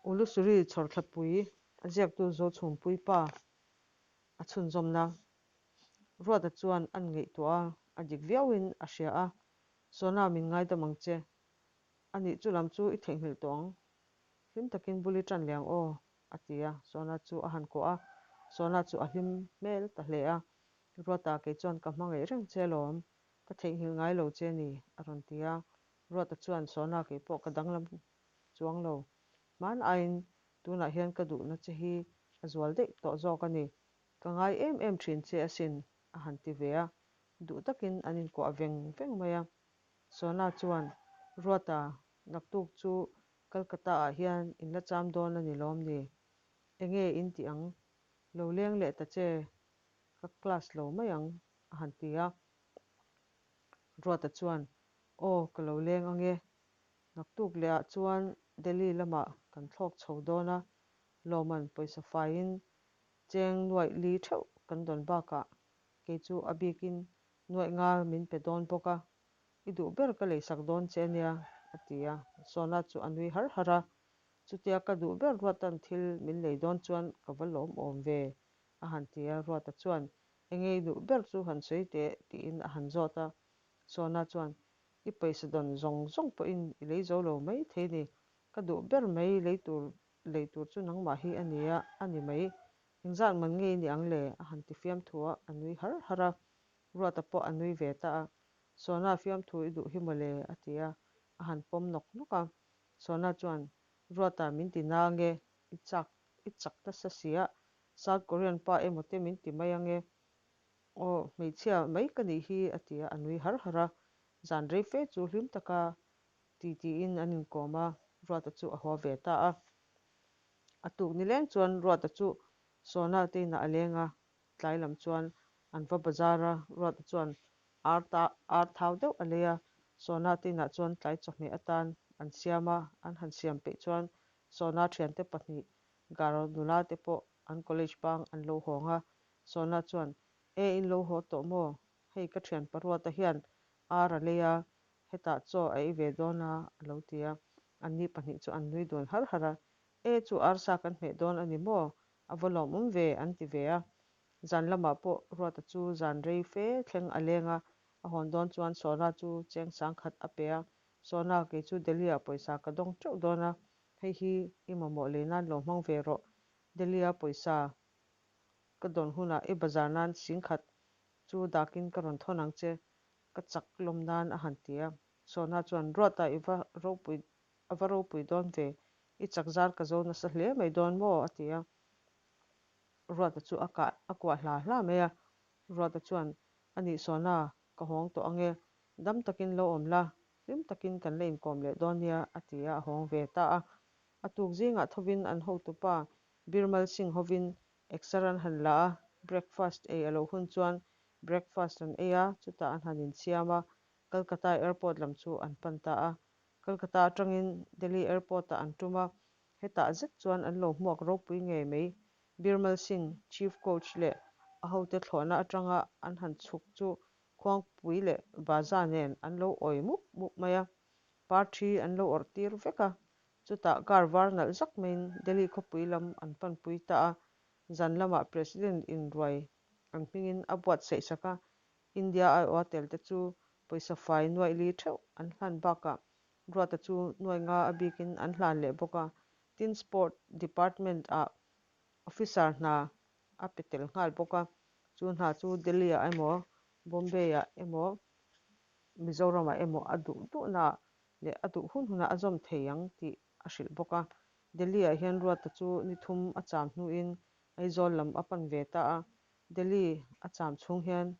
Ulusuri chhawrthlapui a ziaktu Zochhumpuii pa a chhunzawmna. Ruata chuan an ngaihtuah a, a dik viauin a hria a, Sona min ngaidam ang che. Anih chu lam chu i theihnghilh tawh ang. Hlim takin bul i ṭan leh ang aw, a ti a, Sona chu a han kuah a, Sona chu a hlim hmel ta hle a, Ruata kei chuan ka hmangaih reng che alawm, ka theihnghilh ngai lo che a ni, a rawn ti a, Ruata chuan Sona kei pawh ka danglam chuang lo, hman aiin tunah hian ka duhna che hi a zual daih tawh zawk a ni, ka ngai em em thin che asin, a han ti ve a, duh takin an inkuah veng veng mai a, Sona chuan Ruata naktuk chu Calcutta ah hian in la cham dawn a ni lawm ni? Enge in tih ang? Lo leng leh ta che, ka class lo mai ang a han ti a. Ruata chuan, Aw, ka lo leng ange. Naktuk leh ah chuan Delhi lamah kan thlawk chho dawn a, lawman pawisa faiin cheng nuaih li theuh kan dawn bakah kei chu a bikin nuaih nga min pe dawn bawk a. I duh ber ka leisak dawn che ania, a ti a. Sona chu a nui har har a. Chutia ka duh ber Ruata'n thil min lei dawn chuan ka va lawm awm ve, a han ti a. Ruata chuan, Enge i duh ber chu han sawi teh, tiin a han zawt a. Sona chuan, I pawisa dawn zawng zawng pawhin i lei zo lo mai thei ni. Ka duh ber mai lei tur lei tur chu nangmah hi a nia, a ni mai. Engzat man nge i ni ang le? a han ti fiamthu a, a nui har har a. Ruata pawh a nui ve ta a. Sona fiamthu i duh hi mawle a ti a, a han pawm nawk nawk a. Sona chuan, Ruata min ti na ange, i chak, i chak nasa si a, South Korean pa emaw te min ti mai ange, aw hmeichhia mai ka nih hi a ti a, a nui har har a. Zan rei fe chu hlim taka ti tiin an inkawm a, Ruata chu a haw ve ta a. A tuk nileng chuan Ruata chu Sona te inah a leng a, Tlai lam chuan an va bazar a, Ruata chuan ar ta ar thau deuh a lei a, Sona te inah chuan tlai chawhmeh atan an siam a, an han siam peih chuan Sona thiante pahnih Garo nula te pawh an college bang an lo hawng a, Sona chuan, E in lo haw tawh maw? Hei ka thianpa Ruata hian ar a lei a, hetah chaw a ei ve dawn a a lo ti a, anni pahnih chu an nui dun har har a, E chu arsa kan hmeh dawn a ni maw? A va lawmawm ve, an ti ve a. Zan lamah pawh Ruata chu zan rei fe thleng a leng a, a hawn dawn chuan Sona chu cheng sangkhat a pe a, Sona, kei chu Delhi-ah pawisa ka dawng teuh dawn a, hei hi i mamawh lei nan lo hmang ve rawh. Delhi-a pawisa ka dawn hunah i bazar nan singkhat chu dakin ka rawn thawn ang che, ka chak lawm nan a han ti a. Sona chuan, Ruata, i va ropui A va ropui dawn ve, i chak zar ka zo nasa hle mai dawn maw? a ti a. Ruata chu a kah a kuah hla hla mai a. Ruata chuan, A nih Sona, ka hawng tawh ange, dam takin lo awm la, hlim takin kan la inkawm leh dawn nia, a ti a, a hawng ve ta a. A tuk zingah thovin an hotupa Birmal Singh hovin exer an han la a, breakfast ei a lo hun chuan breakfast an ei a, chutah an han insiam a, Calcutta airport lam chu an pan ta a. Calcutta atangin Delhi airport ah an tum a, hetah zet chuan an lo hmuak ropui ngei mai. Birmal Singh, Chief Coach leh a hote thlawhna atanga an han chhuk chu Khuangpui leh Baza nen an lo awi mup mup mai a, parthi an lo awrh tir vek a, chutah car var nalh zak maiin Delhi khawpui lam an panpui ta a, zan lamah President inruai an hmingin a buatsaih sak a, India aiawha tel te chu pawisa fai nuaih li theuh an hlan bakah Ruata chu nuaih nga a bikin an hlan leh bawk a, tin Sport Department ah Officer hna a pe tel nghal bawk a, chu hna chu Delhi ah emaw Bombay ah emaw Mizoram ah emaw a duh duhna leh a duh hun hunah a zawm thei ang tih a hrilh bawk a. Delhi ah hian Ruata chu ni thum a cham hnuin Aizawl lam a pan ve ta a, Delhi a cham chhung hian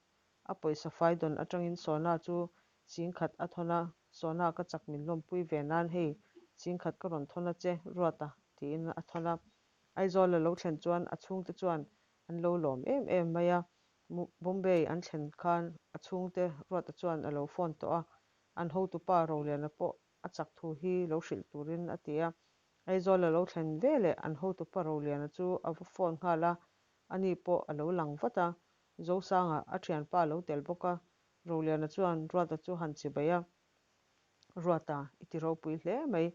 a pawisa fai dawn atangin Sona chu chingkhat a thawn a, Sona ka chak min lawmpui ve nan hei chingkhat ka rawn thawn a che Ruata tiin a thawn a. Aizawl a lo thlen chuan a chhungte chuan an lo lawm em em mai a, Bombay an thlen khan a chhungte Ruata chuan a lo phone tawh a, an hotupa Roliana pawh a chak thu hi lo hrilh turin a ti a. Aizawl a lo thlen veleh an hotupa Roliana chu a va phone nghal a, ani pawh a lo lang vat a. Zosanga a thianpa a lo tel bawk a, Roliana chuan Ruata chu han chibai a, Ruata, i ti ropui hle mai,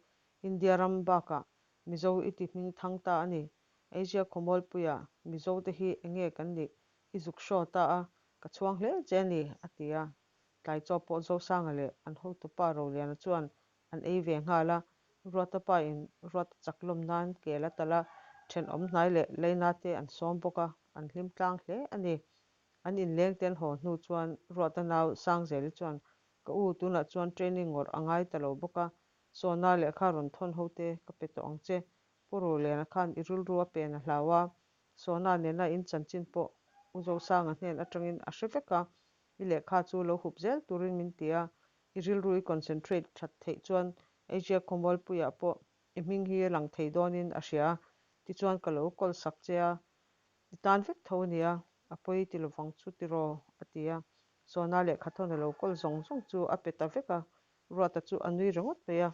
India ram bakah Mizo i ti hming thang ta a ni. Asia khawmualpuia Mizo te hi enge kan nih i zuk show ta a, ka chhuang hle che a ni, a ti a. Tlai chaw pawh Zosanga leh an hotupa Roliana chuan an ei ve nghal a, Ruata pa in Ruata chak lawm nan kel a talh a, thenawm hnai leh Leina te an sawm bawk a, an hlim tlang hle a ni. An inleng te an haw hnu chuan Ruata nau Sangzeli chuan, Ka u, tunah chuan training ngawrh a ngai ta lo bawk a, Sawna lehkha rawn thawn ho te ka pe tawh ang che. Pu Roliana khan i rilru a pen a hlau a, Sawna nena in chanchin pawh U Zosanga hnen atangin a hre vek a, i lehkha chu lo hup zel turin min ti a, i rilru i concentrate that theih chuan Asia khawmualpuiah pawh i hming hi a lang thei dawnin a hria a, tichuan ka lo call sak che a, i tan vek tho a nia, a pawi ti lovang chu tiraw? a ti a, Sawna lehkha thawn a lo call zawng zawng chu a pe ta vek a, Ruata chu a nui ringawt mai a.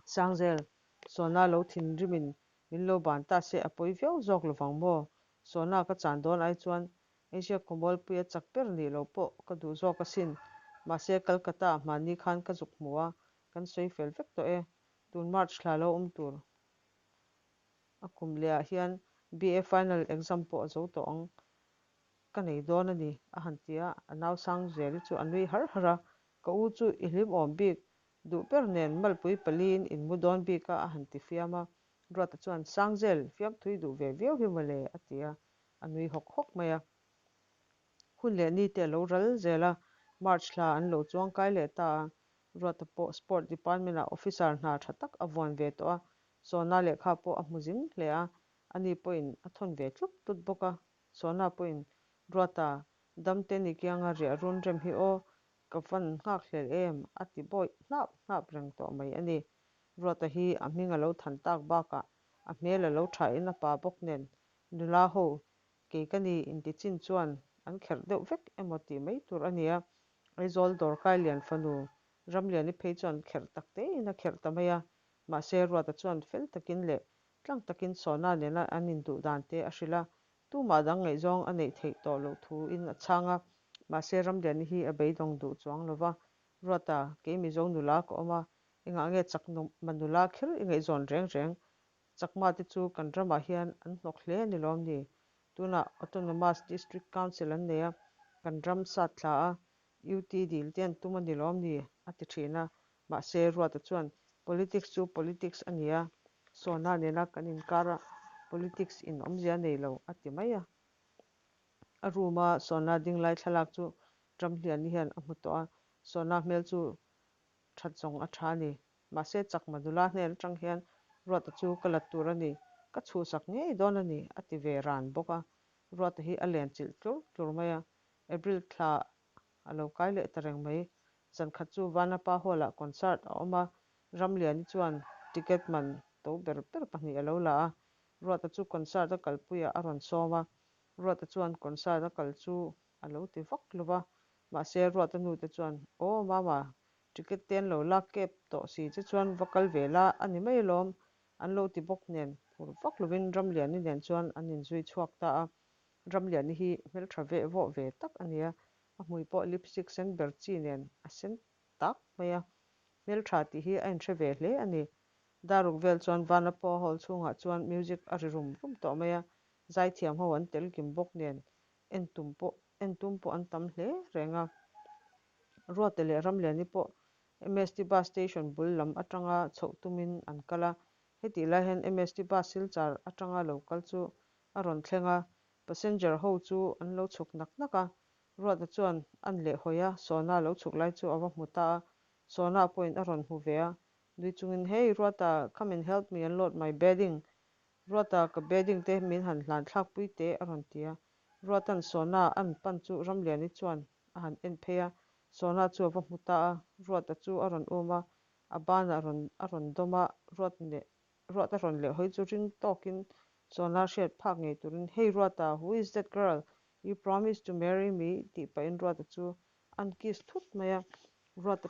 Sangzel, Sawna lo thinrimin min lo ban ta se a pawi viau zawk lovang maw? Sawna ka chan dawn ai chuan Asia khawmualpui a chak ber nih loh pawh ka duh zawk asin. Mahse Calcutta ah hmanni khan ka zuk hmu a, kan sawi fel vek tawh e. Tun March thla lo awm tur a kum leh ah hian BA final exam pawh a zo tawh ang. Ka nei dawn a ni, a han ti a, a nau sang zel chu a nui har har a. Ka u chu i hlim awm bik duh ber nen malpui paliin in mu dawn bik a, a han ti fiam a. Ruata chuan, Sangzel, fiamthui duh ve viau hi mawle, a ti a, a nui hawk hawk mai a. Hun leh ni te a lo ral zel a, March thla an lo chuang kai leh ta a. Ruata pawh Sport Department ah officer hna tha tak a vuan ve tawh a, Sawna lehkha pawh a hmu zing hle a, ani pawhin a thawn ve tlut tlut bawk a. Sawna pawhin, Ruata, damte ni kianga riah run rem hi aw, ka van nghak hlel em, a ti bawih hnap hnap reng tawh mai a ni. Ruata hi a hming a lo than tak bakah a hmel a lo thain a pa bawk nen Nula ho, kei ka ni inti chin chuan an kherh deuh vek emaw tih mai tur a nia. Aizawl dawrkai lian fanu Ramliani phei chuan kherh tak tein a kherh ta mai a. Mahse, Ruata chuan fel takin leh tlang takin Sawna nena an induh dan te a hrilh a, tumah dang ngaihzawng a neih theih tawh loh thuin a chhang a. Mahse, Ramliani hi a beidawng duh chuang lo va, Ruata, kei Mizo nula ka awm a, engah nge chak ma nula kher i ngaihzawn reng reng? Chakma te chu kan ramah hian an hnawk hle a ni lawm ni? Tunah Autonomous District Council an nei a, kan ram sat thla a, UT dil te an tum a ni lawm ni? a ti thin a. Mahse, Ruata chuan, Politics chu politics a ni a, Sawna nena kan inkar a, politics in awmzia a nei lo, a ti mai a. A room a Sawna ding lai thlalak chu Ramhliani hian a hmu tawh a, Sawna hmel chu that zawng a tha a ni. Mahse, Chakma nula hnen atang hian Ruata chu ka la tur a ni, ka chhuhsak ngei dawn a ni, a ti ve ran bawk a. Ruata hi a len chilh tlur tlur mai a, April thla a lo kai leh ta reng mai. Zankhat chu Vanapa Hall-ah concert a awm a, Ramliani chuan ticket man to ber ber pahnih a lo la a, Ruata chu concert a kalpuiah a rawn sawm a. Ruata chuan concert a kal chu a lo ti vak lo va, mahse Ruata nute chuan, Aw Mama, Ticket te an lo lak kep tawh si che chuan va kal ve la a ni mai alawm, an lo ti bawk nen phur vak lovin Ramliani nen chuan an inzui chhuak ta a. Ramliani hi hmeltha veh vawh ve tak a ni a, a hmui pawh lipstick sen ber chi nen a sen tak mai a. Hmeltha tih hi a inhre ve hle a ni. Daruk vel chuan Vanapua Hall chhungah chuan music a ri rum rum tawh mai a, zaithiam ho an tel kim bawk nen en tum pawh en tum pawh an tam hle reng a. Ruate leh Ramliani pawh MST bus station bul lam atanga chhoh tumin an kal a, hetih lai hian MST bus Silchar atanga lo kal chu a rawn thleng a, passenger ho chu an lo chhuk nak nak a, Ruata chuan an leh hawi a, Sawna lo chhuk lai chu a va hmu ta a, Sawna pawhin a rawn hmu ve a, nui chungin, Hey Ruata, come and help me unload my bedding, Ruata ka bedding te min han hlan thlak pui teh a rawn ti a, Ruata'n Sawna an pan chu Ramliani chuan a han en phei a, Sawna chu a va hmu ta a, Ruata chu a rawn um a, a banah rawn a rawn dawm a, Ruat leh Ruata rawn leh hawi chu ring tawkin Sawna hriat phak ngei turin, Hey Ruata, who is that girl? You promised to marry me tih pahin Ruata chu a'n kiss thut mai a, Ruata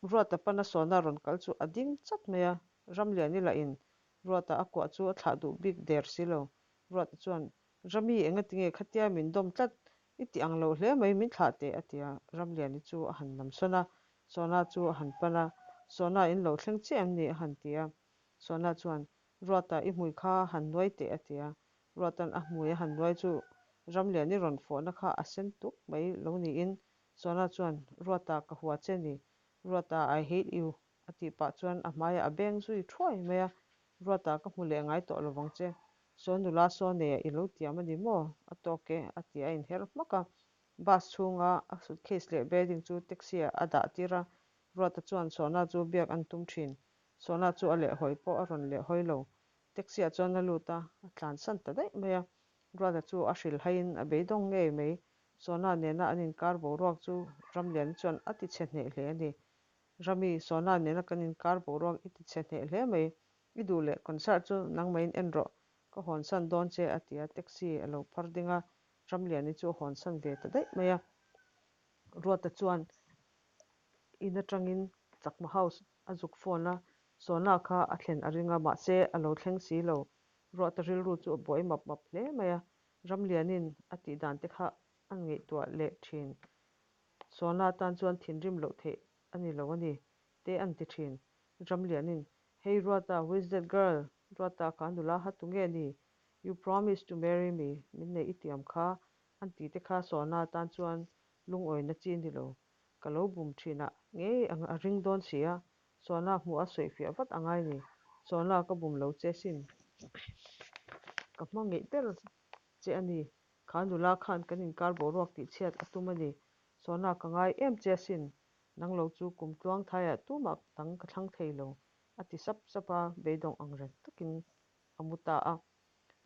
Ruata pana Sawna rawn kal chu a ding chat mai a, Ramliani lahin Ruata a kuah chu a thlah duh bik der si lo. Ruata chuan, Rami engatinge khatia min dawm tlat, i ti ang lo hle mai min thlah teh a ti a, Ramliani chu a han nam sawn a, Sawna chu a han pan a, Sawna in lo thleng chiah em ni a han ti a. Sona chuan, Ruata, i hmui kha han nuai teh a ti a. Ruata'n a hmui a han nuai chu Ramliani rawn fawhna kha a sen tuk mai lo niin Sona chuan, Ruata, ka hua che ni. Ruata, I hate you a tih pah chuan a hmaiah a beng zui thuai mai a. Ruata, ka hmu leh ngai tawh lovang che. Saw nula saw neia i lo tiam a ni maw? A tawk e a ti a inher hmak a. Bus chhunga a suitcase leh bedding chu taxi-ah a dah tir a. Ruata chuan Sona chu biak an tum thin. Sona chu a lehhawi pawh a rawn lehhawi lo. Taxi-ah chuan a lut a, a tlansan ta daih mai a. Ruata chu a hrilhhaiin a beidawng ngei mai. Sona nena an inkar boruak chu Ramliani chuan a tichhe hneh hle a ni. Rami, Sona nena kan inkar boruak i tichhe hneh hle mai. I duh leh concert chu nangmahin en rawh, ka hawnsan dawn che a ti a, taxi a lo phar ding a, Ramliani chu a hawnsan ve ta daih mai a. Ruata chuan in atangin Chakma House a zuk phone a, Sona kha a thlen a ring a, mahse a lo thleng si lo. Ruata rilru chu a buai map map hle mai a, Ramlianin a tih dan te kha a ngaihtuah leh thin. Sona tan chuan thinrim loh theih a ni lo a ni, te an ti thin. Ramlianin, Hey Ruata, who is that girl? Ruata, kha nula ha tu nge ni? You promised to marry me, min neih i tiam kha, an tih te kha Sona tan chuan lungawina chi a ni lo. Ka lo bum thin a, ngei ang a ring dawn si a, Sona hmuh a sawifiah vat a ngai ni. Sona ka bum lo che sin. Ka hma ngeih ber che a ni. Kha nula khan kan inkar boruak tih chhiat a tum a ni. Sona ka ngai em che sin. Nang lo chu kum tluang thaiah tumah dang ka thlang thei lo, a ti sap sap a, beidawng ang reng takin a mu ta a.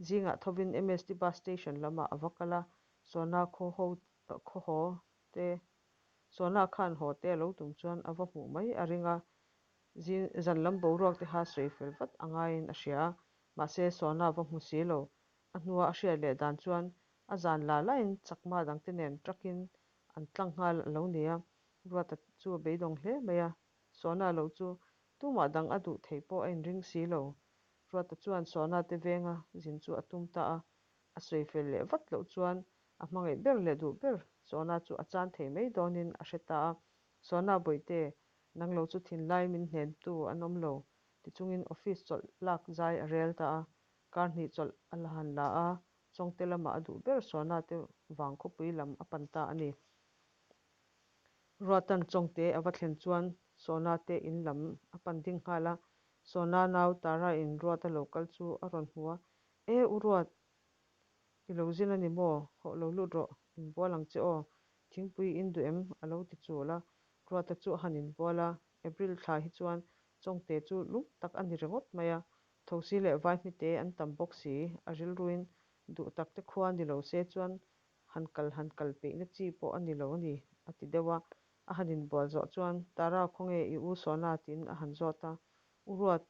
Zingah thovin MST bus station lamah a va kal a, Sona khaw ho khaw haw te Sona khan haw te a lo tum chuan a va hmuh mai a ring a, zing zan lam boruak te kha sawi fel vat a ngaiin a hria a, mahse Sona va hmu si lo. A hnua a hriat leh dan chuan a zan la laiin chakma dangte nen truck-in an tlang nghal a lo ni a, Ruata chu a beidawng hle mai a, Sona lo chu tumah dang a duh thei pawh a inring si lo. Ruata chuan Sona te venga zin chu a tum ta a, a sawi fel leh vat loh chuan a hmangaih ber leh duh ber Sona chu a chan thei mai dawnin a hre ta a, Sona bawihte, nang lo chu thinlai min hnentu an awm lo, tichungin office chawlh lak zai a rel ta a, kar hnih chawlh a la han la a, Chawngte lamah a duh ber Sona te vang khawpui lam a pan ta a ni. Ruatan Chawngte a va thlen chuan Sona te in lam a pan ding nghal a, Sona nau Tara in Ruata lo kal chu a rawn hmu a, E u Ruat, i lo zin a ni maw? Hawh lo lut rawh, inbual ang che aw, thingpui in duh em? a lo ti chul a, Ruata chu a han inbual a, April thla hi chuan Chawngte chu lum tak a ni ringawt mai a, Thosi leh Vaihmite an tam bawk si, a rilruin duh tak te khua ni lo se chuan han kal han kal peihna chi pawh a ni lo a ni, a ti deuh a. A han inbual zawh chuan, Tara, khawnge i u Sona? tiin a han zawt a. U Ruat,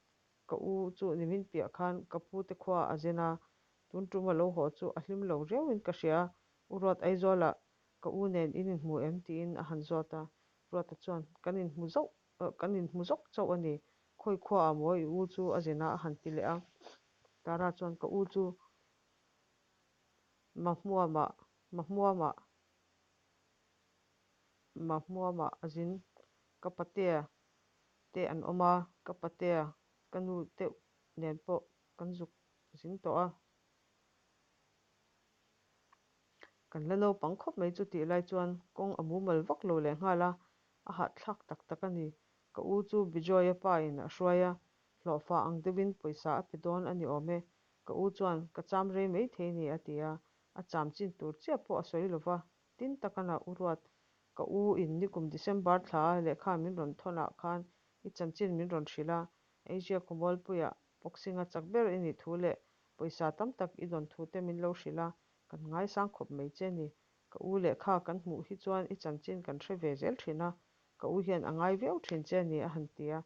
ka u chu nimin piah khan ka pu te khua a zin a, tun tum a lo haw chu a hlim lo riauin ka hria. U Ruat, Aizawlah ka u nen in inhmu em? tiin a han zawt a. Ruata chuan, Kan inhmu zauh Kan inhmu zawk chauh a ni. Khawi khuaah maw i u chu a zin a a han ti leh a. Tara chuan ka u chu Mahmuamah Mahmuamah Mahmuamah a zin. Ka patea te an awm a, ka patea ka nu te nen pawh kan zuk zin tawh a. Kan la naupang khawp mai chu tih lai chuan kawng a mumal vak lo leh nghal a, a hahthlak tak tak a ni. Ka u chu Bijoy-a pa in a hruai a, hlawhfa ang deuhin pawisa a pe dawn a ni awm e. Ka u chuan ka cham rei mai thei ni a ti a, a cham chin tur chiah pawh a sawi lo va, tin taka na u ruat. Ka u in nikum December thla lehkha min rawn thawn ah khan i chanchin min rawn hrilh a, Asia khawmualpuiah boxing-a chak ber i nih thu leh pawisa tam tak i dawn thu te min lo hrilh a, kan ngaisang khawp mai che ni. Ka u lehkha kan hmuh hi chuan i chanchin kan hre ve zel thin a, ka u hian a ngai viau thin che ni a han ti a.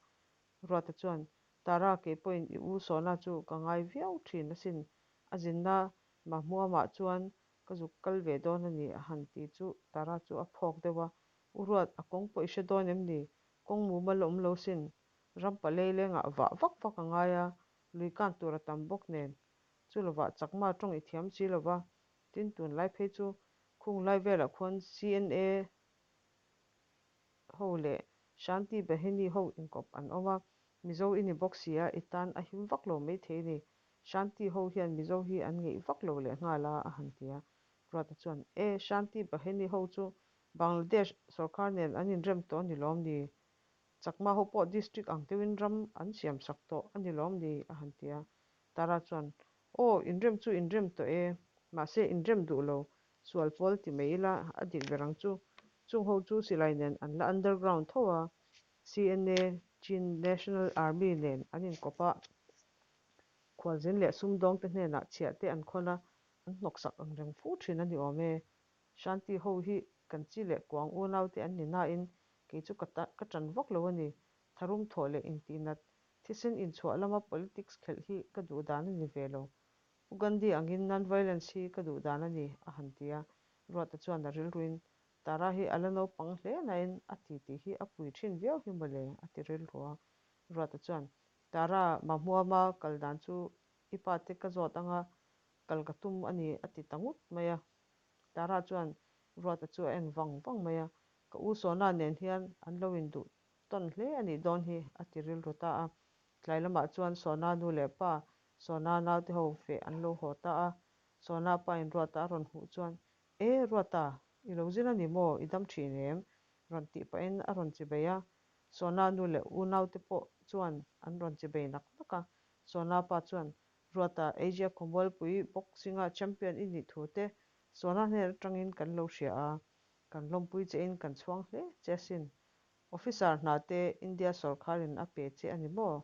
Ruata chuan, Tara kei pawhin i u Sona chu ka ngai viau thin asin, a zinna Mahmuamah chuan ka zuk kal ve dawn a ni a han ti chu Tara chu a phawk deuh a, U Ruat, a kawng pawh i hre dawn em ni? Kawng mumal a awm lo sin, rampa leilengah vah vak vak a ngai a, lui kan tur a tam bawk nen. Chu lovah chakma tawng i thiam si lova, tin tunlai phei chu khung lai velah khuan CNA ho leh Shanti Bahini ho inkawp an awm a. Mizo i ni bawk si a, i tan a him vak lo maithei a ni. Shanti ho hian Mizo hi an ngeih vak lo lehnghal a, a han ti a. Ruata chuan, E, Shanti Baheni ho chu Bangladesh sorkar nen an inrem tawh a ni lawm ni? Chakma ho pawh district ang deuhin ram an siamsak tawh a ni lawm ni? a han ti a. Tara chuan, Aw, inrem chu inrem tawh e, mahse inrem duh lo, sual pawl ti mai ila a dik ber ang chu. Chung ho chu silai nen an la underground tho a, CNA, Chin National Army, nen an inkawp a, khualzin leh sumdawngte hnenah chhiah te an khawn a, an hnawksak ang reng fu thin a ni awm e. Shanti ho hi kan chi leh kuang unaute an ni nain kei chu ka ka ṭan vak lo a ni. Tharum thawh leh intihnat, thisen inchhuah lama politics khelh hi ka duh dan a ni ve lo. Pu Gandhi angin non-violence hi ka duh dan a ni, a han ti a. Ruata chuan a rilruin, Tara hi a la naupang hle nain a titi hi a pui ṭhin viau hi mawle, a ti rilru a. Ruata chuan, Tara, Mahmuama kal dan chu i pa te ka zawt anga kal ka tum a ni, a ti ta ngut mai a. Tara chuan Ruata chu a en vang vang mai a, Ka u Sona nen hian an lo induh tawn hle a nih dawn hi, a ti rilru ta a. Tlai lamah chuan Sona nu leh pa, Sona naute ho feh an lo haw ta a. Sona pa in Ruata a rawn hmuh chuan, E, Ruata, i lo zin a ni maw? I dam thin em? rawn tih pahin a rawn chibei a. Sona nu leh u naute pawh chuan an rawn chibei nak nak a. Sona pa chuan, Ruata, Asia khawmualpui boxing-a champion i nih thu te Sona hnen atangin kan lo hria a, kan lawmpui chein kan chhuang hle che asin. Officer hna te India sawrkharin a pe che a ni maw?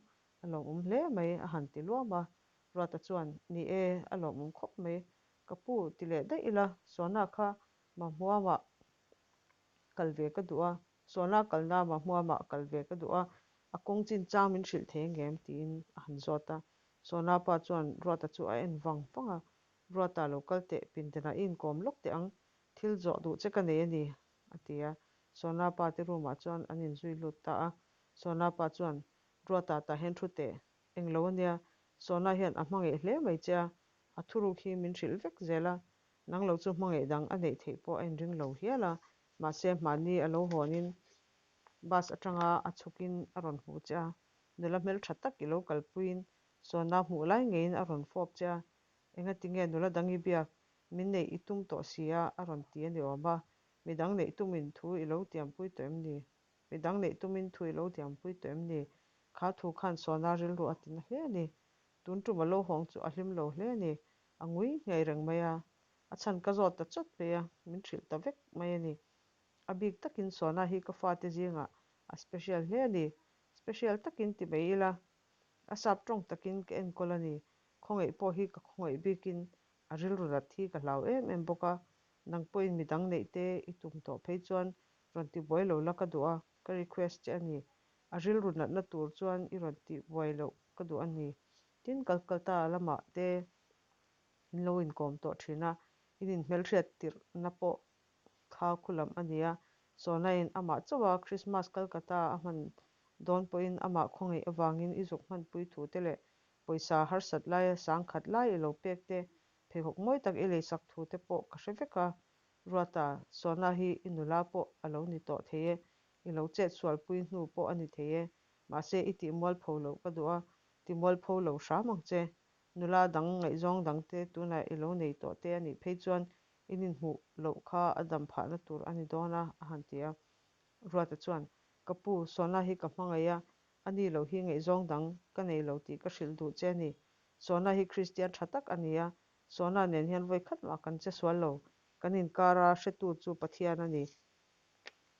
A lawmawm hle mai, a han ti luam a. Ruata chuan, Ni e, a lawmawm khawp mai. Ka pu, ti leh daih ila, Sona kha Mahmuamah kal ve ka duh a, Sona kalna Mahmuamah kal ve ka duh a, a kawng chin chang min hrilh thei angem? tiin a han zawt a. Sona pa chuan Ruata chu a en vang vang a, Ruata lo kal teh, pindanah i inkawm lawk teh ang, thil zawh duh che ka nei a ni, a ti a. Sona pa te room ah chuan an inzui lut ta a. Sona pa chuan, Ruata tah hian thu teh, englo a nia, Sona hian a hmangaih hle mai che a, a thuruk hi min hrilh vek zel a, nang lo chu hmangaih dang a neih theih pawh a inring lo hial a, mahse hmanni a lo hawnin bus atanga a chhukin a rawn hmu che a, nula hmeltha tak i lo kalpuiin Sona hmuh lai ngeiin a rawn fawp che a, Engati nge nula dang i biak? Min neih i tum tawh si a, a rawn ti a ni awm a. Mi dang neih tumin thu i lo tiampui tawh em ni? Mi dang neih tumin thu i lo tiampui tawh em ni? Kha thu khan Sona rilru a tina hle a ni. Tun tum a lo hawng chu a hlim lo hle a ni. A ngui nghei reng mai a. A chhan ka zawt ta chawt mai a, min hrilh ta vek mai a ni. A bik takin Sona hi ka fate zingah a special hle a ni. Special takin ti mai ila, A sap tawng takin ka enkawl a ni. Khawngaih pawh hi ka khawngaih bikin a rilru rat hi ka hlau em em bawk a. Nang pawhin midang neih te i tum tawh phei chuan rawn ti buai lo la ka duh a, ka request che a ni. A rilru natna tur chuan i rawn tih buai loh ka duh a ni. Tin, Calcutta lamah te in lo inkawm tawh thin a, in inhmelhriat tirhna pawh Kha khulam a ni a, Sawnain amah chauh a Christmas Calcutta a hman dawn pawhin amah khawngaih avangin i zuk hmanpui thu te leh pawisa harsat laia sangkhat lai i lo pek te, pheikhawk mawi tak i leisak thu te pawh ka hre vek a. Ruata, Sawna hi i nula pawh a lo ni tawh thei e, i lo chet sualpui hnu pawh a ni thei e, mahse i tih mualpho loh ka duh a, ti mualpho lo hram ang che. Nula dang ngaihzawng dangte tunah i lo nei tawh te a nih phei chuan In inhmuh loh kha a dam phahna tur a ni dawn a, a han ti a. Ruata chuan, Ka pu, Sona hi ka hmangaih a, a ni lo hi ngaihzawng dang ka nei lo tih ka hrilh duh che a ni. Sona hi Kristian tha tak a ni a, Sona nen hian vawi khat mah kan che sual lo, kan inkara hretu chu Pathian a ni.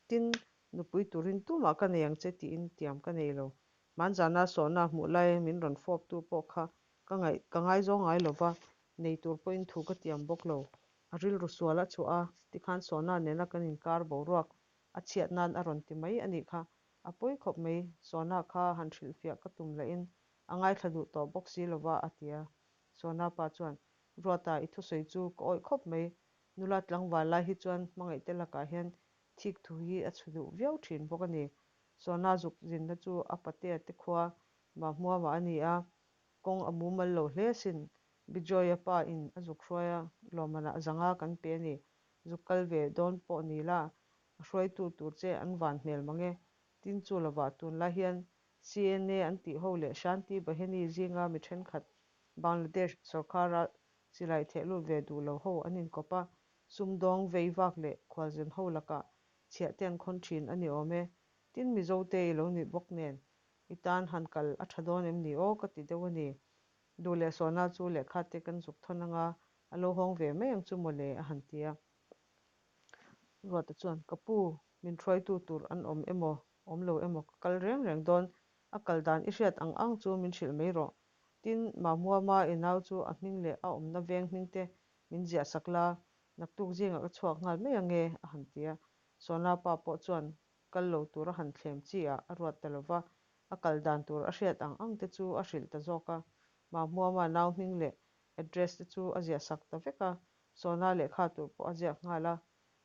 Tin, nupui turin tumah ka nei ang che tiin tiam ka nei lo. Hmanzana Sona hmuh lai min rawn fawptu pawh kha ka ngaih ka ngaizawng ngai lo va, nei tur pawhin thu ka tiam bawk lo. A rilru sual a chhuah a, tikhan Sona nena kan inkar boruak a chhiat nan a rawn ti mai a nih kha. A pawi khawp mai, Sona kha han hrilhfiah ka tum lahin a ngaithla duh tawh bawk si lo va, a ti a. Sona pa chuan, Ruata, i thusawi chu ka awih khawp mai. Nula tlangval lai hi chuan hmangaihte lakah hian thik thu hi a chhu duh viau thin bawk a ni. Sona zuk zinna chu a patea te khua Mahmuama a ni a, kawng a mumal lo hle asin. Bijoy-a pa in a zuk hruai a, lawmmanah zanga kan pe a ni. Zuk kal ve dawn pawh ni la, a hruaitu tur che an van hmel mang e. Tin chu lovah tunlai hian CNA an tih ho leh Shanti Bahini zinga mi thenkhat Bangladesh sawrkara silai theh lut ve duh lo ho an inkawp a, sumdawng vei vak leh khualzin ho lakah chhiah te an khawn thin a ni awm e. Tin, Mizote i lo ni bawk nen i tan han kal a tha dawn em ni aw ka ti deuh a ni. Duh leh Sawna chu lehkha te kan zuk thawn anga a lo hawng ve mai ang chu mawle a han ti a. Ruata chuan, Ka pu, min hruaitu tur an awm emaw, awm lo emaw ka kal reng reng dawn, a kal dan i hriat ang ang chu min hrilh mai rawh. Tin, Mamuama i nau chu a hming leh a awmna veng hming te min ziah sak la, naktuk zingah ka chhuak nghal mai ange, a han ti a. Sawna pa pawh chuan kal lo tura han thlem chi ah a ruat ta lo va, a kal dan tur a hriat ang ang te chu a hrilh ta zawk a. Mahmuama nau hming leh address te chu a ziah sak ta vek a, Sawna lehkha tur pawh a ziak nghal a.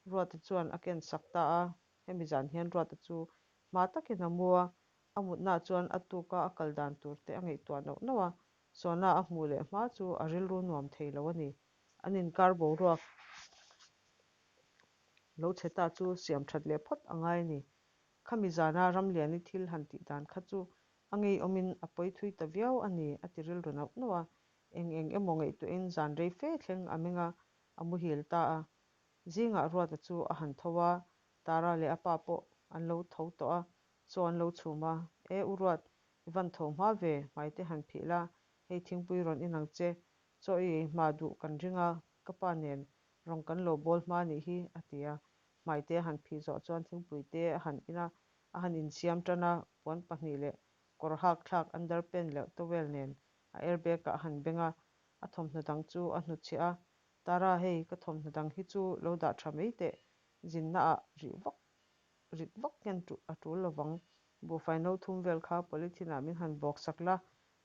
Ruata chuan a ken sak ta a, hemi zan hian Ruata chu hma takin a mu a, a mutnaah chuan a tuka a kal dan tur te a ngaihtuah nauh nauh a, Sawna a hmuh leh hma chu a rilru nuam thei lo a ni. An inkar boruak lo chhe ta chu siam that leh phawt a ngai a ni. Khami zana Ramliani thil han tih dan kha chu a ngeiawmin a pawi thui ta viau a ni a ti rilru nauh nauh a. Eng eng emaw ngaihtuahin zan rei fe thleng a meng a, a muhil ta a. Zingah Ruata chu a han tho a, Tara leh a pa pawh an lo tho tawh a, chaw an lo chhum a. E u Ruat, i van tho hma ve, hmaite han phih la, hei thingpui rawn in ang che, chaw i ei hma duh kan ring a, ka pa nen Rawng kan lo bawl hma nih hi, a ti a. Hmaite a han phih zawh chuan thingpui te a han in a, a han insiam tan a, puan pahnih leh kawr hak thlak underpant leh towel nen a airbag ah a han beng a, a thawmhnaw dang chu a hnutchhiah a, Tara hei ka thawmhnaw dang hi chu lo dah tha mai teh, zinna ah rih vak rit vak hian a tul lovang, buhfai no thum vel kha polythene ah min han bawk sak la,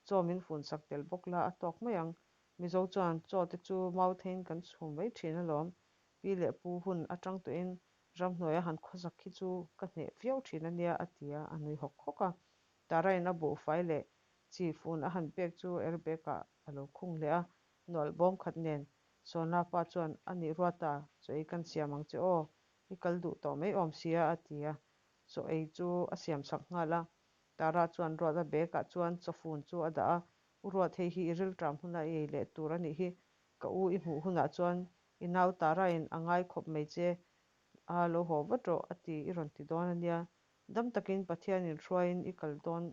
chaw min fun sak tel bawk la a tawk mai ang, Mizo chuan chaw te chu mau theiin kan chhum mai thin alawm. Pi leh pu hun atang tawhin ramhnuaia han khawsak hi chu ka hneh viau thin a nia a ti a, a nui hawk hawk a. Tarain a buhfai leh chi fun a han pek chu airbag ah a lo khung leh a, nualh bawm khat nen Sawna pa chuan a nih Ruata, chaw ei kan siam ang che aw, i kal duh tawh mai awm sia a ti a, chaw ei chu a siam sak nghal a. Tara chuan Ruata bag ah chuan chaw fun chu a dah a, U Ruat hei hi i rilṭam huna i ei leh tur a nih hi, ka u i hmuh hunah chuan i nau Tara-in a ngai khawp mai che a, lo haw vat rawh a ti i rawn ti dawn a nia. Dam takin Pathianin hruaiin i kal dawn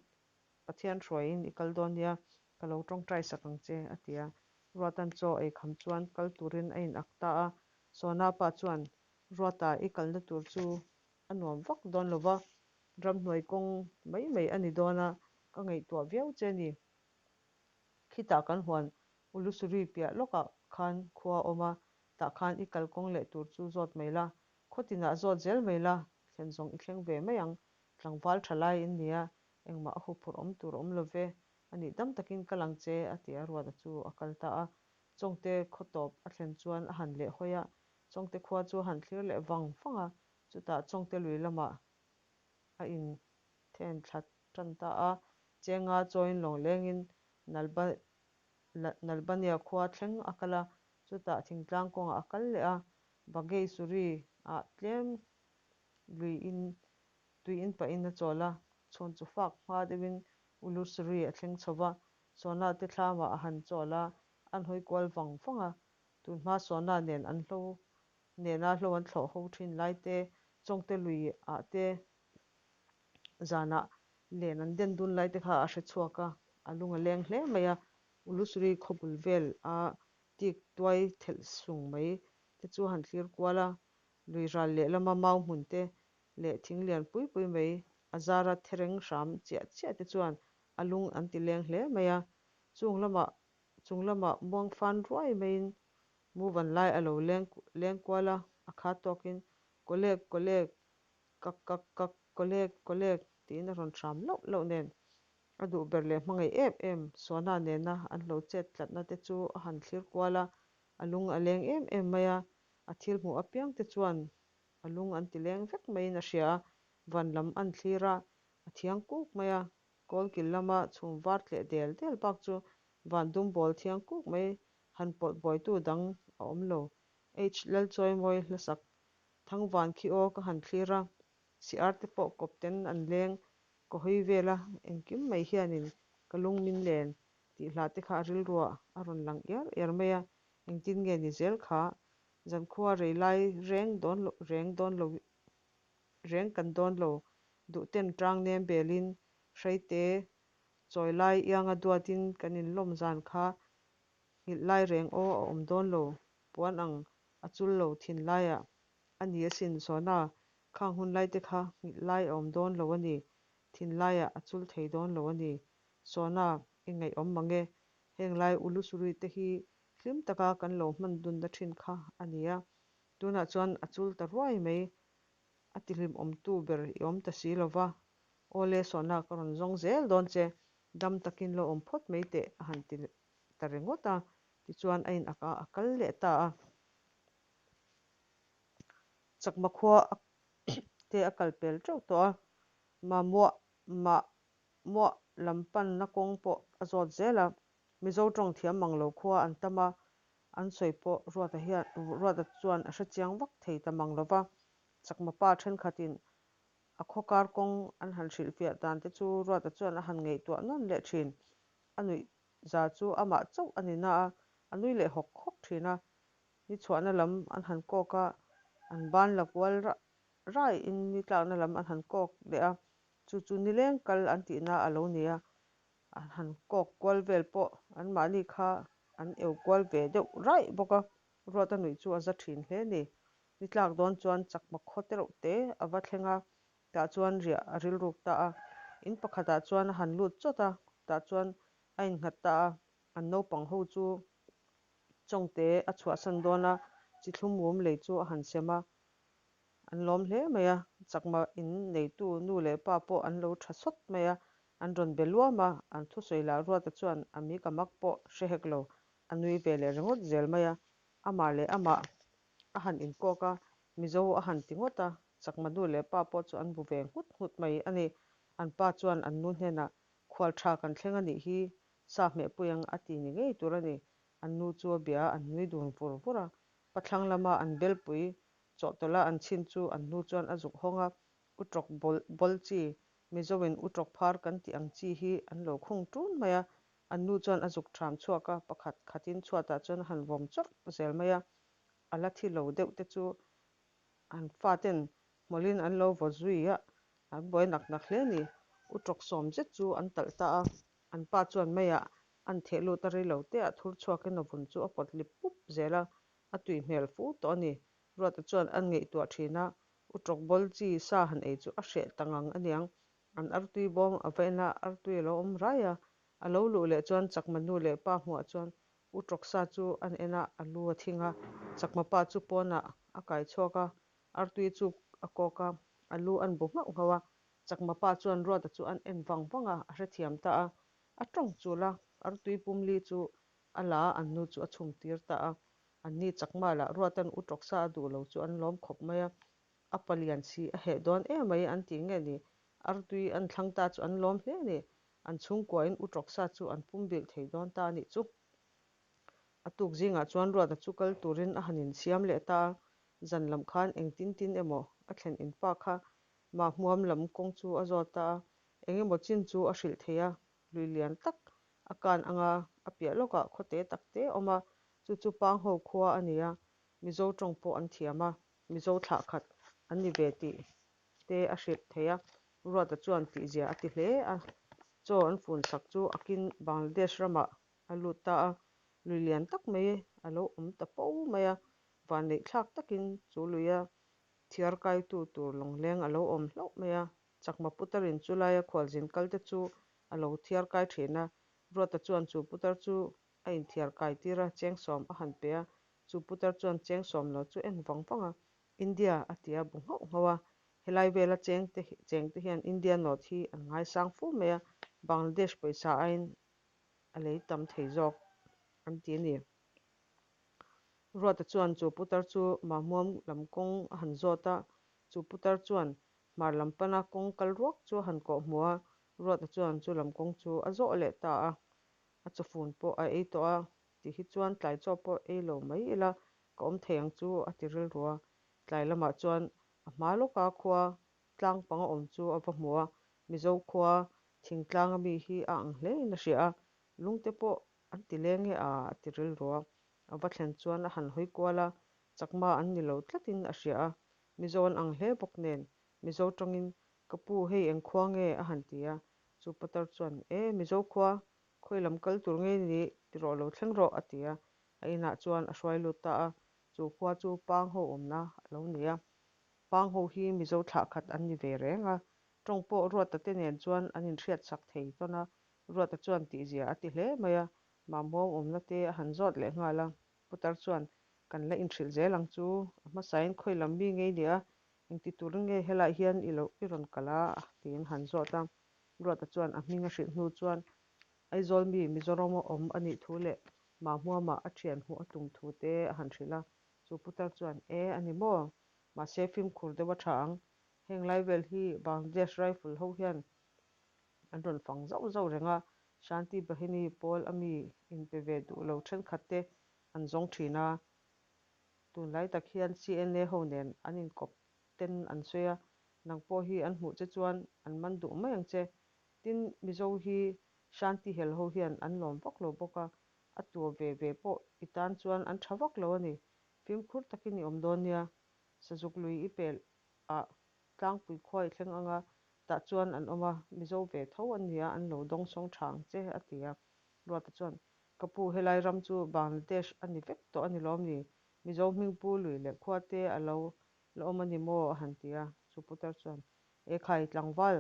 Pathian hruaiin i kal dawn nia, ka lo ṭawngṭai sak ang che a ti a. Ruatan chaw ei kham chuan kal turin a in ak ta a, Sawna pa chuan Ruata i kalna tur chu a nuam vak dawn lo va, ramhnuai kawng mai mai a ni dawn a, ka ngaihtuah viau che a ni. Khitah kan huan Ulusuri piah lawkah khan khua a awm a, tah khan i kalkawng leh tur chu zawt mai la, khaw tinah zawt zel mai la, thlen zawng i thleng ve mai ang, tlangval tha lai in nia, engmah a huphurh awm tur awm lo ve, a nih dam takin kal ang che, a ti a, Ruata chu a kal ta a. Chawngte khaw tawp a thlen chuan a han leh hawi a, Chawngte khua chu a han thlir leh vang vang a, chutah Chawngte lui lamah a in then thla tan ta a, Chenga chawiin lawng lengin Nalbania khua thleng a kal a, chutah thingtlang kawngah a kal leh a, Bageisuri ah tlem lui in tui in pahin a chawl a, chhun chu fak hma deuhin Ulusuri a thleng chho va, Sawna te thlamah a han chawl a, an hawi kual vang vang a, tunhma Sawna nen an hlo nena hlo an thlawh ho thin lai te, Chawngte lui ah te zanah len an den dun lai te kha a hre chhuak a, a lung a leng hle mai a, Ulusuri khawbul vel a tik tuai thelh sung mai te chu a han thlir kual a, lui ral lehlama mau hmun te leh thing lian pui pui mai a zara thereng hram chiah chiah te chuan a lung an ti leng hle mai a, chung lamah chung lamah muang fan ruai maiin Muvan lai a lo leng leng kual a, a kha tawkin Kawlek, kawlek, kak kak kak, kawlek, kawlek tiin a rawn hram lauh lauh nen a duh ber leh hmangaih em em Suana nena an lo chet tlatna te chu a han thlir kual a, a lung a leng em em mai a, a thil hmuh apiang te chuan a lung an ti leng vek maiin a hria a, van lam an thlir a, a thiang kuk mai a, kawlkil lama chhum var tleh del del bak chu van dum bawl thiang kuk mai han pawlh buaitu dang a awm lo. H Lalchawimawi hlasak Thangvan khi aw ka han thlir a, si ar te pawh kawp ten an leng. Ka hawi vel a, engkim mai hianin ka lung min len tih hla te kha a rilruah a rawn lang iar iar mai a, engtin nge ni zel kha? Zankhua rei lai reng dawn lo reng dawn lo reng kan dawn lo, duhten tang nem belin hreite chawi lai ianga duatin kan inlawm zan kha nghilh lai reng aw a awm dawn lo, puan ang a chul lo thin laiah a ni asin Sona, khang hun lai te kha nghilh lai a awm dawn lo a ni, thin laiah a chul thei dawn lo a ni. Sona, i ngaihawm mang e, heng lai Ulusurui te hi hlim taka kan lo hman dunna thin kha a ni a, tunah chuan a chul ta ruai mai, a tihlimawmtu ber i awm ta si lo va, Awle Sona ka rawn zawng zel dawn che, dam takin lo awm phawt mai teh a han ti ta ringawt a, tichuan a in a a kal leh ta a. Chakma khua te a kal pel teuh tawh a, Mamuah mah muah lam panna kawng pawh a zawt zel a, Mizo tawng thiam mang lo khua an tam a, an sawi pawh Ruata hian Ruata chuan a hrechiang vak thei ta mang lo va, Chakma pa thenkhatin a khaw kar kawng an han hrilhfiah dan te chu Ruata chuan a han ngaihtuah nawn leh thin. A nuih za chu amah chauh a ni na a, a nui leh hawk hawk thin a. Ni chhuahna lam an han kawk a, an ban la kual raiin ni tlakna lam an han kawk leh a, chu chu nileng kal an tihna a lo ni a, an han kawk kual vel pawh anmahni kha an eu kual ve deuh raih bawk a, Ruata nuih chu a za thin hle a ni. Ni tlak dawn chuan chakma khaw te reuh te a va thleng a, tah chuan riah a rilruk ta a. In pakhatah chuan a han lut chawt a, tah chuan a innghat ta a, an naupang ho chu Chawngte a chhuahsan dawn a, chithlum mum lei chu a han sem a, an lawm hle mai a, chakma in neitu nu leh pa pawh an lo tha sawt mai a, an rawn be luam a, an thusawi lah Ruata chuan a mi ka mak pawh hre hek lo, a nui ve leh ringawt zel mai a, amah leh amah a han inkawk a, Mizo a han ti ngawt a, chakma nu leh pa pawh chu an bu ve nghut nghut mai a ni. An pa chuan an nu hnenah, Khual tha kan thleng a nih hi, sa hmehpui ang a ti ni ngei tur a ni. An nu chu a bia a, an nui dun vur vur a. Pathlang lama an belpui chawhtawlh a an chhin chu an nu chuan a zuk hawng a, Utrawk bawl bawl chi, Mizoin utrawk phar kan tih ang chi hi an lo khung ṭun mai a. An nu chuan a zuk ṭham chhuak a, pakhat khatin chhuatah chuan a han vawm chawrh zel mai a. A la thi lo deuh te chu an faten hmawlhin an lo vaw zui a, an buai nak nak hle a ni. Utrawk sawm zet chu an talh ta a, an pa chuan meiah an theh lut a rei lo te ah thur chhuakin a vun chu a pawt lip pup zel a, a tui hmel fu tawh a ni. Ruata chuan an ngaihtuah thin a, Utrawk bawl chi sa han ei chu a hreh ta ngang aniang. An artui bawm a va en a, artui a lo awm rai a. A lo luh leh chuan Chakma nu leh pa hmuah chuan Utrawk sa chu an en a, a lu a thing a. Chakma pa chu pawnah a kai chhuak a, artui chu a kawk a, a lu an bu nghauh nghauh a. Chakma pa chuan Ruata chu an en vang vang a, a hrethiam ta a. A tawng chul a, artui pumli chu a la a, an nu chu a chhum tir ta a. Anni Chakma lah Ruatan Utrawk sa a duh lo chu an lawm khawp mai a, a palian si a heh dawn em mai an tih nge ni? Artui an thlang ta chu an lawm hle a ni. An chhungkuain Utrawk sa chu an pum bilh thei dawn ta a nih chu. A tuk zingah chuan Ruata chu kal turin a han insiam leh ta a, zan lam khan engtin tin emaw a thlen in pa kha Mahmuam lam kawng chu a zawt ta a, eng emaw chin chu a hrilh thei a, lui lian tak a kan anga a piah lawkah khawte tak te a awm a, chu chu Pangho khua a ni a, Mizo tawng pawh an thiam a, Mizo thlah khat an ni ve tih te a hrilh thei a, Ruata chuan tihzia a ti hle a, chaw an fun sak chu akin Bangladesh ramah a lut ta a, lui lian tak mai a lo awm ta fo mai a, vanneih thlak takin chu luia thiar kaitu tur lawngleng a lo awm hlauh mai a, Chakma putarin chu laia khualzin kalte chu a lo thiar kai thin a, Ruata chuan chu putar chu a inthiar kai tir a, cheng sawm a han pe a, chu putar chuan cheng sawm lo chu en vang vang a, India a ti a bu nghauh nghauh a, helai vela cheng te cheng te hian India note hi an ngaisang fu mai a, Bangladesh pawisa aiin a lei tam thei zawk an ti a ni. Ruata chuan chu putar chu Mahmuam lam kawng a han zawt a, chu putar chuan hmar lam pana kawng kal ruak chu a han kawh hmu a, Ruata chuan chu lam kawng chu a zawh leh ta a, a chawfun pawh a ei tawh a, ti hi chuan tlai chaw pawh ei lo mai ila ka awm thei ang chu a ti rilru a, tlai lamah chuan a hma lawka khua tlang panga awm chu a va hmu a. Mizo khua thingtlang ami hi a ang hle in a hria a, lungte pawh an ti leng e a, a ti rilru a. A va thlen chuan a han hawi kual a, chakma an ni lo tlatin a hria a. Mizo an ang hle bawk nen, Mizo tawngin, Ka pu, hei eng khua nge? a han ti a. Chu putar chuan, E, Mizo khua, khawi lam kal tur nge ni tiraw lo thleng rawh, a ti a. A inah chuan a hruai lut ta a. Chu khua chu Pang ho awmna a lo ni a. Pang ho hi Mizo thlah khat an ni ve reng a. Tawng pawh Ruata te nen chuan an inhriat sak thei tawn a. Ruata chuan tihzia a ti hle mai a. Mammuam awmna te a han zawt leh nghal a. Putar chuan, Kan la inhrilh zel ang chu. A hmasain khawi lam mi ngei nia, engti turin nge helaiah hian i lo i rawn kal a? tiin han zawt a. Ruata chuan a hming a hrilh hnu chuan Aizawl mi Mizorama awm a nih thu leh Mahmuama a thian hmuh a tum thu te a han hrilh a. Chu putar chuan, E, a ni maw? Mahse fimkhur deuh a tha ang. Heng lai vel hi Bangladesh Rifle ho hian an rawn fang zauh zauh reng a, Shanti Bahini pawl a mi inpe ve duh lo thenkhat te an zawng thin a. Tunlai tak hian CNA ho nen an inkawp ten an sawi a, nang pawh hi an hmuh che chuan an man duh mai ang che. Tin, Mizo hi Shanti hel ho hian an lawm vak lo bawk a, a tua ve ve pawh i tan chuan an tha vak lo a ni. Fimkhur takin i awm dawn nia. Sazuk lui i pel ah tlangpui khua i thleng ang a, tah chuan an awm a, Mizo ve tho an nia, an lo dawngsawng tha ang che, a ti a. Ruata chuan, Ka pu, helai ram chu Bangladesh a ni vek tawh a ni lawm ni? Mizo hmingpu lui leh khua te a lo la awm a ni maw? a han ti a. Chu putar chuan, Ekhai, tlangval,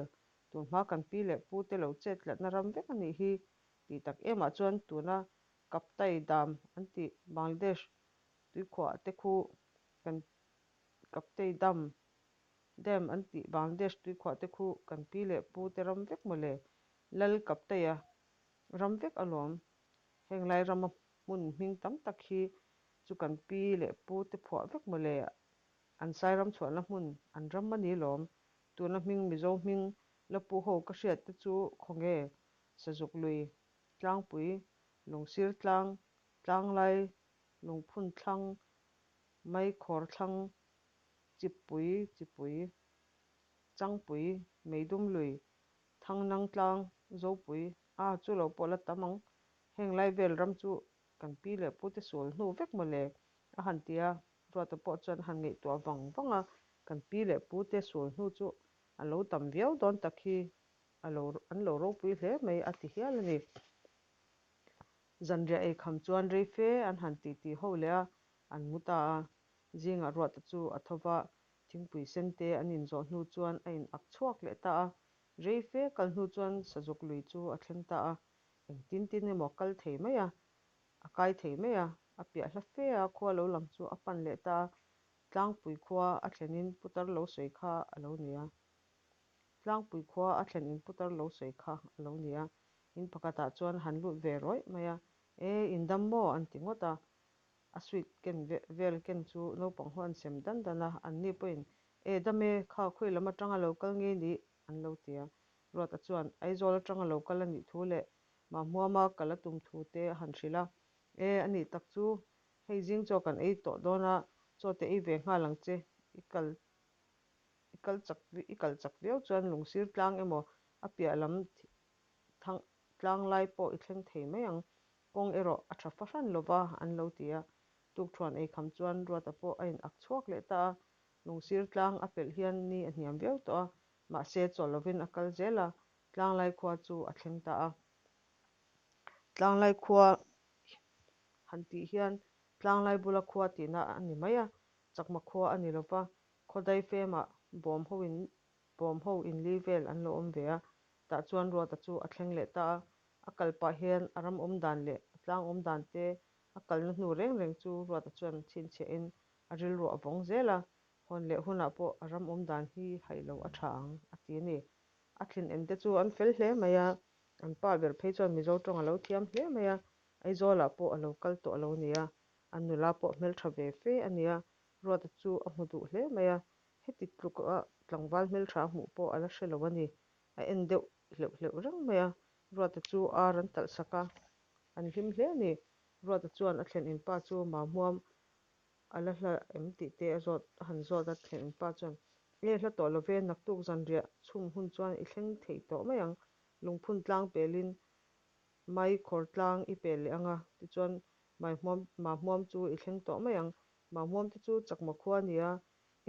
tun hma kan pi leh pu te lo chet tlatna ram vek a nih hi, tih tak emah chuan tuna Kaptai Dam an tih Bangladesh tuikhuah te khu kan Kaptai Dam Dam an tih Bangladesh tuikhuah te khu kan pi leh pu te ram vek maw le? Lal Kaptaia ram vek alawm. Heng lai rama hmun hming tam tak hi chu kan pi leh pu te phuah vek maw le? An sai ram chhuahna hmun an ram a ni lawm. Tuna hming Mizo hming la pu ho ka hriat te chu khawnge Sazuk lui, Tlangpui, Lungsir tlang, Tlanglai, Lungphun thlang, Maikhawr thlang, Chippui, Chipui, Changpui, Meidum lui, Thangnang tlang, Zopui, a chu lo pawh la tam ang. Heng lai vel ram chu kan pi leh pu te sual hnu vek maw le? a han ti a, Ruata pawh chuan a han ngaihtuah vang vang a, kan pi leh pu te sual hnu chu a lo tam viau dawn tak hi a lo an lo ropui hle mai a ti hial a ni. Zanriah ei kham chuan rei fe an han titi ho leh a, an mu ta a. Zingah Ruata chu a tho va, thingpui sen te an inzawh hnu chuan a in ak chhuak leh ta a. Rei fe kal hnu chuan Sazuk lui chu a thleng ta a, engtin tin emaw a kal thei mai a, a kai thei mai a, a piah hla fe a khua lo lang chu a pan leh ta a, Tlangpui khua a thlenin putar lo sawi kha a lo ni a. Tlangpui khua a thlen in putar lo sawi kha a lo ni a, in pakhatah chuan han lut ve rawih mai a, E, in dam maw? an ti ngawt a, a sweet ken vel ken chu naupang ho an sem dan dan a, anni pawhin, E, dam e, kha khawi lam atanga lo kal nge ni? an lo ti a. Ruata chuan Aizawl atanga lo kal a nih thu leh Mahmuama kal a tum thu te a han hrilh a, E, a nih tak chu, hei zing chaw kan ei tawh dawn a, chaw te ei ve nghal ang che, i kal I kal chak i kal chak viau chuan lungsir tlang emaw a piah lam thang tlang lai pawh i thleng thei mai ang. Kawng erawh a tha fahran lova an lo ti a. Tukṭhuan ei kham chuan Ruata pawh a in ak chhuak leh ta a. Lungsir tlang a pelh hian ni a hniam viau tawh a, mahse chawl lovin a kal zel a, tlanglai khua chu a thleng ta a. Tlanglai khua han tih hian tlanglai bula khua tihna a ni mai a, chakma khua a ni lova, Khawdai femah bawm ho in bawm ho in li vel an lo awm ve a, tah chuan Ruata chu a thleng leh ta a. A kal pah hian a ram awm dan leh a tlang awm dan te a kalna hnu reng reng chu Ruata chuan chhinchhiah in a rilru a vawng zel a, hawn leh hunah pawh a ram awm dan hi haih lo a tha ang a ti a ni. A thlin en te chu an fel hle mai a, an pa ber phei chuan Mizo tawng a lo thiam hle mai a, Aizawlah pawh a lo kal tawh a lo ni a, an nula pawh hmeltha ve fe a ni a, Ruata chu a hmu duh hle mai a, heti tluka tlangval hmeltha a hmuh pawh a la hre lo a ni. A en deuh hleuh hleuh reng mai a, Ruata chu ar an talh sak a, an hlim hle a ni. Ruata chuan a thlen in pa chu Mahmuam a la hla em tih te a zawt a han zawt a, thlen in pa chuan E hla tawh lo ve, naktuk zanriah chhum hun chuan i thleng thei tawh mai ang. Lungphun tlang pelin mai khawr tlang i pel leh ang a, tichuan Maihmuam Mahmuam chu i thleng tawh mai ang. Mahmuam te chu chakma khua a nia,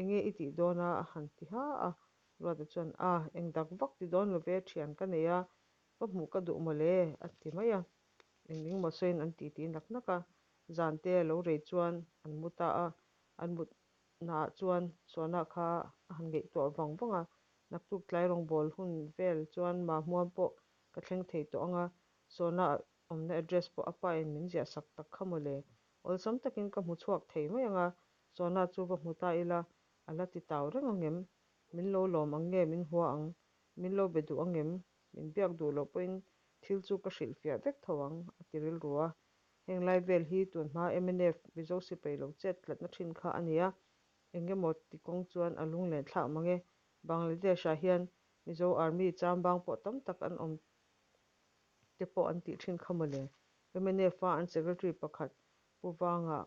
enge i tih dawn a? a han ti ha a. Ruata chuan, A, eng dak vak ti dawn lo ve, thian ka nei a, va hmuh ka duh mawle, a ti mai a. Eng eng maw sawiin an titi nak nak a. Zan te a lo rei chuan an mu ta a. An mut naah chuan Sona kha a han ngaihtuah vang vang a. Naktuk tlai rawngbawl hun vel chuan Mahmuam pawh ka thleng thei tawh ang a, Sona awmna address pawh a pa in min ziah sak tak kha mawle. Awlsam takin ka hmu chhuak thei mai ang a, Sona chu va hmu ta ila, a la ti tau reng ang em? Min lo lawm ang nge min hua ang? Min lo be duh ang em? Min biak duh loh pawhin thil chu ka hrilhfiah vek tho ang, a ti rilru a. Heng lai vel hi tun hma mnf Mizo sipai lo chet tlatna thin kha a ni a, eng emaw ti kawng chuan a lunglen thlak mang e. Bangladesh-ah hian Mizo Army chambang pawh tam tak an awm te pawh an tih thin kha mawle. MNF-a an Secretary pakhat Pu Vanga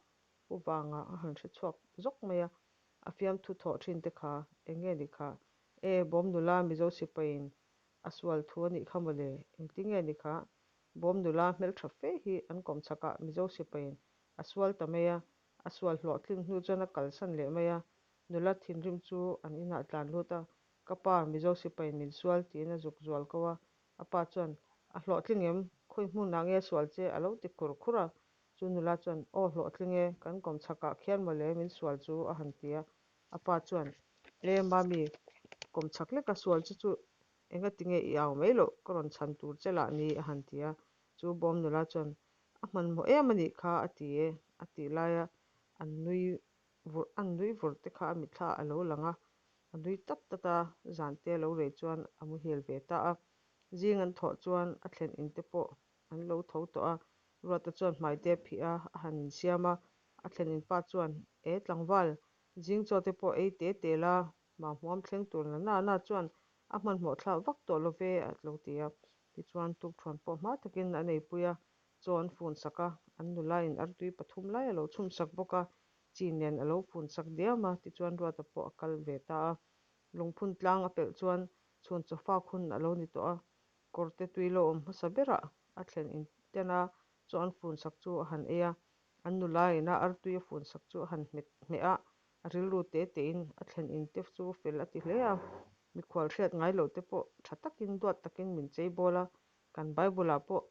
Pu Vanga a han hre chhuak zawk mai a, a fiamthu thawh thin te kha eng nge ni kha? E, bawm nula Mizo sipaiin a sual thu a nih kha mawle, engti nge ni kha? Bawm nula hmeltha fe hi an kawm chhakah Mizo sipaiin a sual ta mai a, a sual hlawhtlin hnu chuan a kalsan leh mai a, nula thinrim chu an inah tlan lut a, Ka pa, Mizo sipaiin min sual tiin a zuk zual ko a, a pa chuan, A hlawhtling em? Khawi hmunah nge sual che? a lo ti khur khur a, chu nula chuan, Aw hlawhtling e, kan kawm chhakah khian mawle min sual chu a han ti a, a pa chuan, E mami, kawm chhak leka sual che chu Engati nge i au mai loh, ka rawn chhan tur che lah ni, a han ti a. Chu bawm nula chuan, A hmanhmawh em a nih kha, a ti e, a tih laia an nui vur an nui vur te kha a mitthla a lo lang a. A nui tat tat a, zan te a lo rei chuan a muhil ve ta a. Zing an thawh chuan a thlen in te pawh an lo tho tawh a. Ruata chuan hmai te a phih a, a han insiam a. A thlen in pa chuan, E tlangval, zing chaw te pawh ei te te la, Mahmuam thleng tur na na na chuan a hmanhmawh thlak vak tawh lo ve a lo ti a. Tichuan tukṭhuan pawh hma takin an eipui a, chaw an fun sak a, an nulain artui pathum lai a lo chhum sak bawk a, chi nen a lo fun sak diam a, tichuan Ruata pawh a kal ve ta a. Lungphun tlang a pelh chuan chhun chawfak hun a lo ni tawh a, kawrte tui lo awm hmasa berah a thlen inten a, chaw an fun sak chu a han ei a, an nulain a artui a fun sak chu a han hmet hmeh a, A rilru te tein a thlen in te chu fel a ti hle a, mikhual hriat ngai loh te pawh tha takin duat takin min chei bawl a, kan Bible ah pawh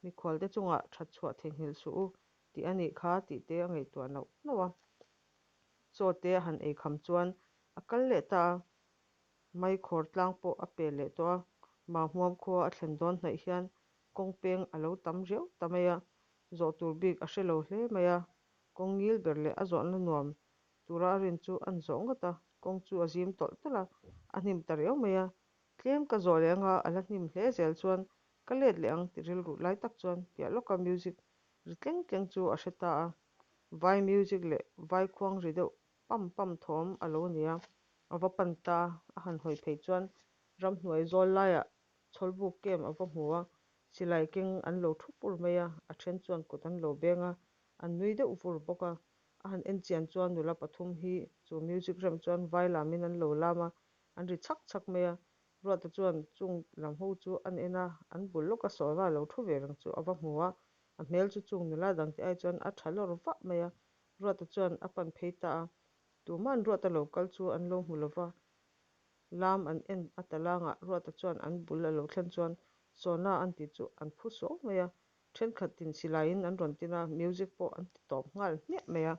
mikhual te chungah that chhuah theihnghilh suh u tih a nih kha tih te a ngaihtuah nauh nauh a. Chaw te a han ei kham chuan a kal leh ta a, maikhawr tlang pawh a pe leh tawh a, Mahmuam khua a thlen dawn hnaih hian kawng peng a lo tam riau ta mai a, zawh tur bik a hre lo hle mai a, Kawng ngil ber leh a zawhna nuam tura a rin chu an zawh ngawt a, kawng chu a zim tawlh tawlh a, a hnim ta riau mai a. Tlem ka zawh leh anga a la hnim hle zel chuan ka let leh ang ti rilru lai tak chuan piah lawka music ri tleng tleng chu a hre ta a. Vai music leh vai khuang ri deuh pam pam thawm a lo ni a, a va pan ta a han hawi phei chuan ramhnuai zawl laiah chhawlbuk kem a va hmu a, silai keng an lo thu pur mai a, a then chuan kut an lo beng a, An nui deuh vur bawk a, a han en chian chuan nula pathum hi chu music rem chuan vai lamin an lo lam a, an ri chhak chhak mai a. Ruata chuan chung lam ho chu an en a, an bul lawka Sawra lo thu ve reng chu a va hmu a, a hmel chu chung nula dangte ai chuan a tha lawr vah mai a. Ruata chuan a pan phei ta a, tuma'n Ruata lo kal chu an lo hmu lo va, Lam an en a talangah Ruata chuan an bul a lo thlen chuan Sawna an tih chu an phu suau mai a, Thenkhatin silaiin an rawn tin a, music pawh an ti tawp nghal hmiah mai a.